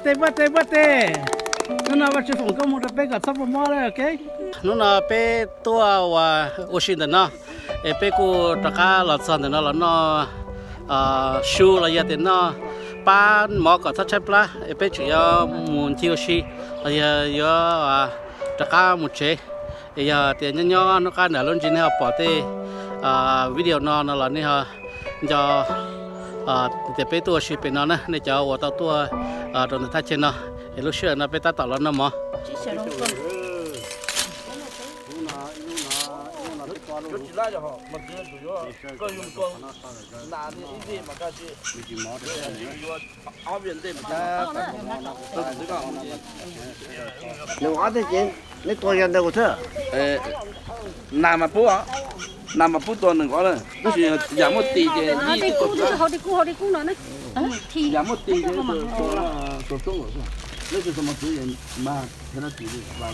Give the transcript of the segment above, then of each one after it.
Tej npaj tej npaj tej, hnub no Vajtswv foom koob hmoov rau peb kom txhob muaj mob lawm, ok. Hnub no peb tuaj ua, ua si ntawm no, es peb kuj rov qab los txog ntawm no los noj su los yog tias noj pab mov kom txhob tshaib plab, es peb tseem yuav mus ncig ua si los yog yuav rov qab mus tsev. Es yog tias nyob nyob hnub qab nram lub ntsis nej ho pom tej video no no los nej ho nco tias peb tuaj ua si pem no na, nej cov uas tau tuaj rau ntawm thaj chaw no, es lub sij hawm no peb tab tom los noj mov. Nws ob teg ces neb tua yog ntawd kuv thiab. Nas mas pub, nas mas pub tua nws nkaus na, tab sis yam muaj tis ces yam muaj tis ces tua soob lawm, tab sis mas pub mas thiab no tis li va.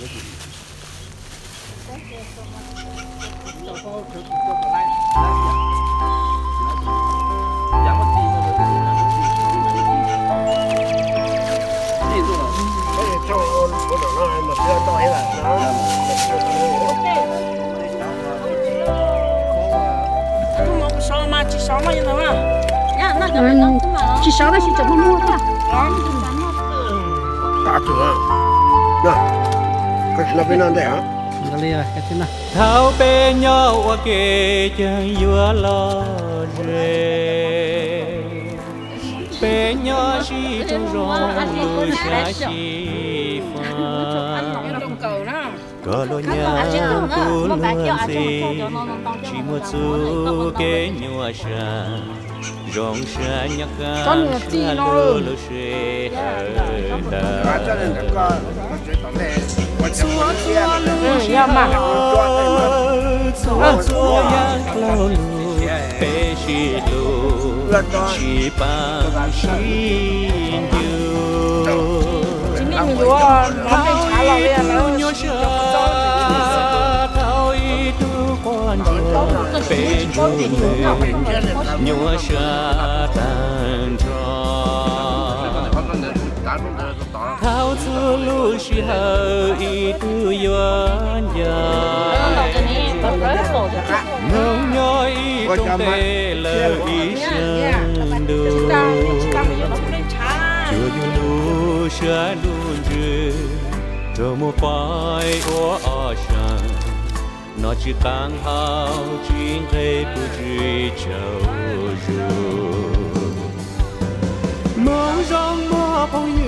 Tsis sov tab sis tseem muaj muaj thiab. Thaum peb nyob ua ke ceev yuav lom zem, peb nyob sib raug zoo lub siab xyiv fab. Koj lub nyaab kuv luag ntxhi, tsis muaj txuj kev nyuaj sa, zoo siab nyob qab siab lug lub sij hawm ntawd. Txhua txhua lub sij hawm, txhua txhua yaam dlau lug, peb sib hlub sib paab sib ncu. Ib tug nyuaj sab tau ib tug quas ntsuag, peb ntsuag nyuaj sab taag nrho. Thaum txhua lub sij hawm ib tug yuav ncaim, moog nyob ib rooj teb lawm ib sab ntuj, cuag yug lub sab ntuj ntswg, raug moog faib ua ob sab, noj tsis qaab haus tsis nqeg pum tsis tsaug zug. Moog zoo muaj phooj ywg,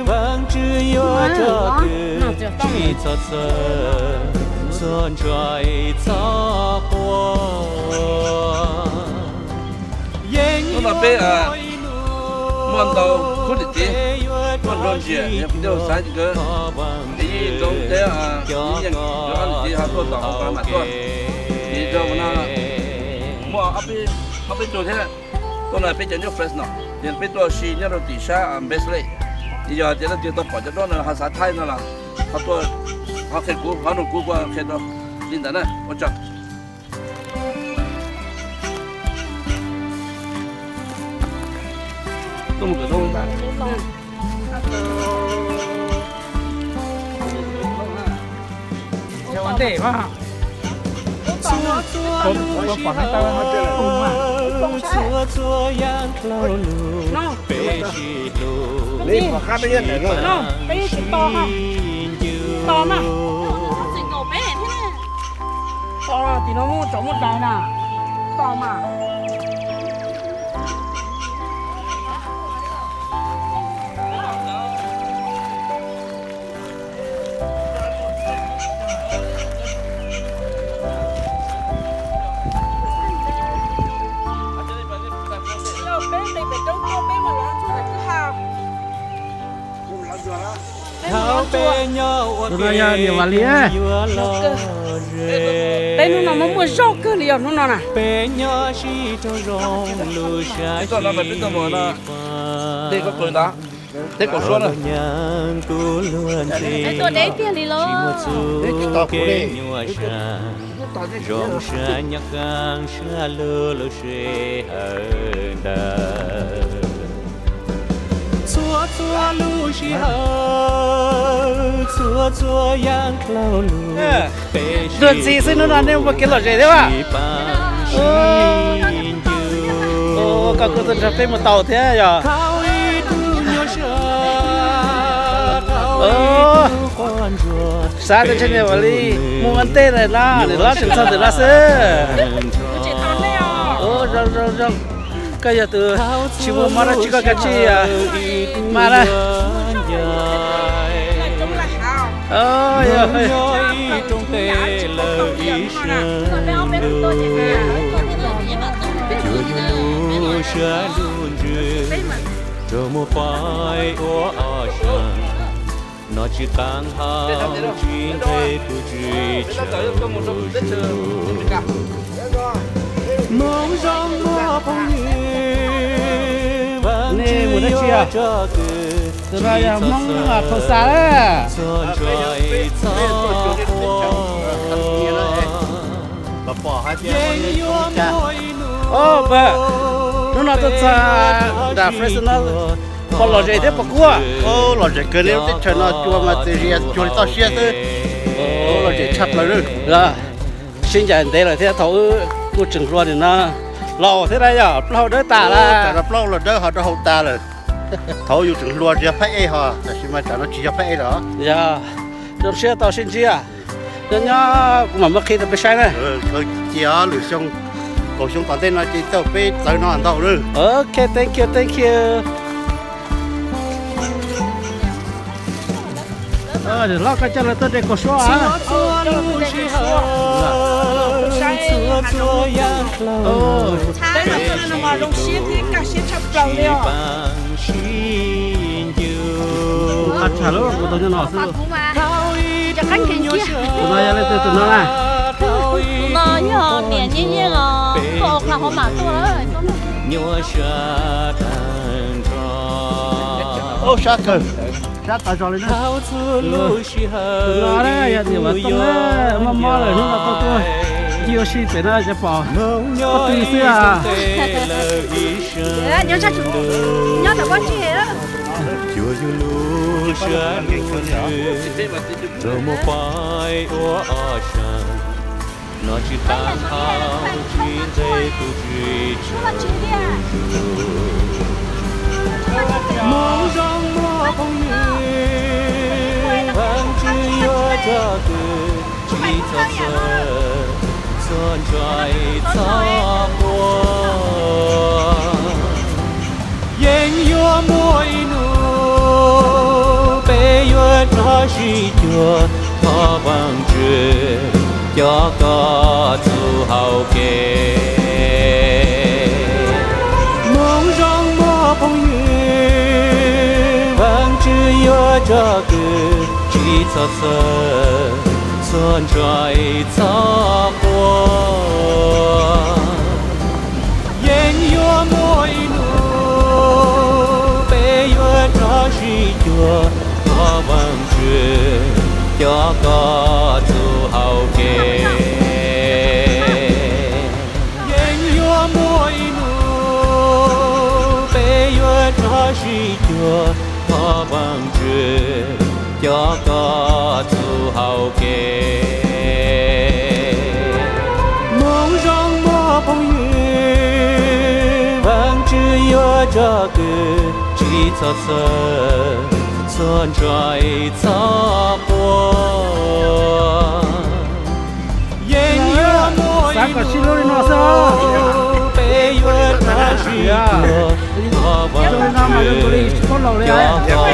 Vaajtswv yuav rov kws, tsis txhob txhawj, txhob ntshai txhob quaj. Hnub no peb muaj ntau khub niam txiv tuaj nrog ntsia yog kuv tej ua xaav nkawd, ib tsoom teb yeej yuav ob niam txiv ho tuaj tom hauv pas mam tuaj. Ces rau no muaj ob peb tug thiab, tuaj no peb cov nyob Fresno, ces peb tuaj si nyob rau tim sab Bass Lake. Ces yog tias leej twg tau pom cov duab no ho xav Thaib no los ho tuaj, ho qhia kuv, ho nug kuv, kuv qhia rau li ntawd na. Ua tsaug. Txhua txhua lub sij hawm, txhua txhua yaam dlau lug, peb sib hlub sib paab sib ncu. Tim no muaj tsov muaj dais na, to mas. Tus no yog niam Vam Lis. Peb hnub no muaj muaj zog kawg li os hnub no na. Peb nyob sib raug zoo lub sab xyiv fab, dej kaum suab na. Tuaj deb tiag li los. Zoo siab nyob qab siab lug lub sij hawm ntawd. Txhua lub sij hawm, txhua txhua yam dhau los, ntuag ntxhi xwb hnub no nej muaj kev lom zem thiab mas. Koj kuj tuaj nrog peb mus tau thiab yog. Xav tias ntshe niam ua li mus ua ntej lawm no, niam hlob tseem txog ntawm no xwb. Zoo zoo zoo. Koj yog tus tsis muaj mob dab tsi, koj kav tsij mas na. Rau muaj pais ua ob sab, no tsis qab hau tsis nqe kuv tsis tshua. Hmoob zoo muaj phooj ywg, Vaajtswv yuav tso kws tsis txhob txhawj, txhob ntshai txhob quaj. Yeej yuav muaj ib hnub, hnub no tuaj txog nram Fresno, pom lom zem thiab pom kub. Lom zem kawg li, lub teb chaws no cua mas txias zi cuag li toj siab xwb. Lom zem tshaj plaws li. Sib ncaim ntev lawm thiab, thaum wb kuj tseem hluas nim no laus thiab na, yog plaub hau dawb tas lawm. Plaub hau los dawb ho rau hau tas lawm. Thaum yus tseem hluas tsis yog phab ej ho, tam sis mas tsam no tsis yog phab ej lawm. Yog, zoo siab tau sib ntsib. Nyob nyob kuv mam muab qhib rau peb saib na. Cia lwm xyoo, kaum xyoo tom ntej no ces tau peb txawv no ntau lawm. Ok, thank you, thank you. Hlob, koj coj lawv tuaj de kaus suab. Txhua txhua lub sij hawm, txhua txhua yam dhau los, zoo siab thiab kaj siab tshaj plaws li os. Qab tshaj lub kuv tau nyob no xwb. Tus no yog leej twg tus no na? Tus no yog niam Nyiaj Nyiaj os, tuaj Oklahoma tuaj lawm. Nyuaj siab tag nrho. Sab kawg, sab tas zog li na. Tus no yog niam Vam Tooj na, mob mob lawm hnub no tau tuaj ncig ua si pem no ces pom koj tw xwb. Nyob tom pob ntseg. Cuag yus lub siab lub ntsws, rau muaj pais ua ob sab, no tsis qab hau tsis nqe kuv tsis tshua. Hmoob zoo muaj phooj ywg, Vaajtswv yuav tso kws tsis txhob txhawj, txhob ntshai txhob quaj. Yeej yuav muaj ib hnub peb yuav rov sib cuag, thov Vaajtswv coj koj txuj hauv kev. Hmoob zoo muaj phooj ywg, Vaajtswv yuav tso kws tsis txhob txhawj, txhob ntshai txhob quaj. Yeej yuav muaj ib hnub peb yuav rov sib cuag, thov Vaajtswv coj koj txuj hauv kev. Yeej yuav muaj ib hnub peb yuav rov sib cuag, thov Vaajtswv coj koj txuj hauv kev. Hmoob zoo muaj phooj ywg, Vaajtswv yuav tso kws tsis txhob txhawj, txhob ntshai txhob quaj. Yeej yuav muaj ib hnub peb yuav rov sib cuag, thov Vaajtswv coj koj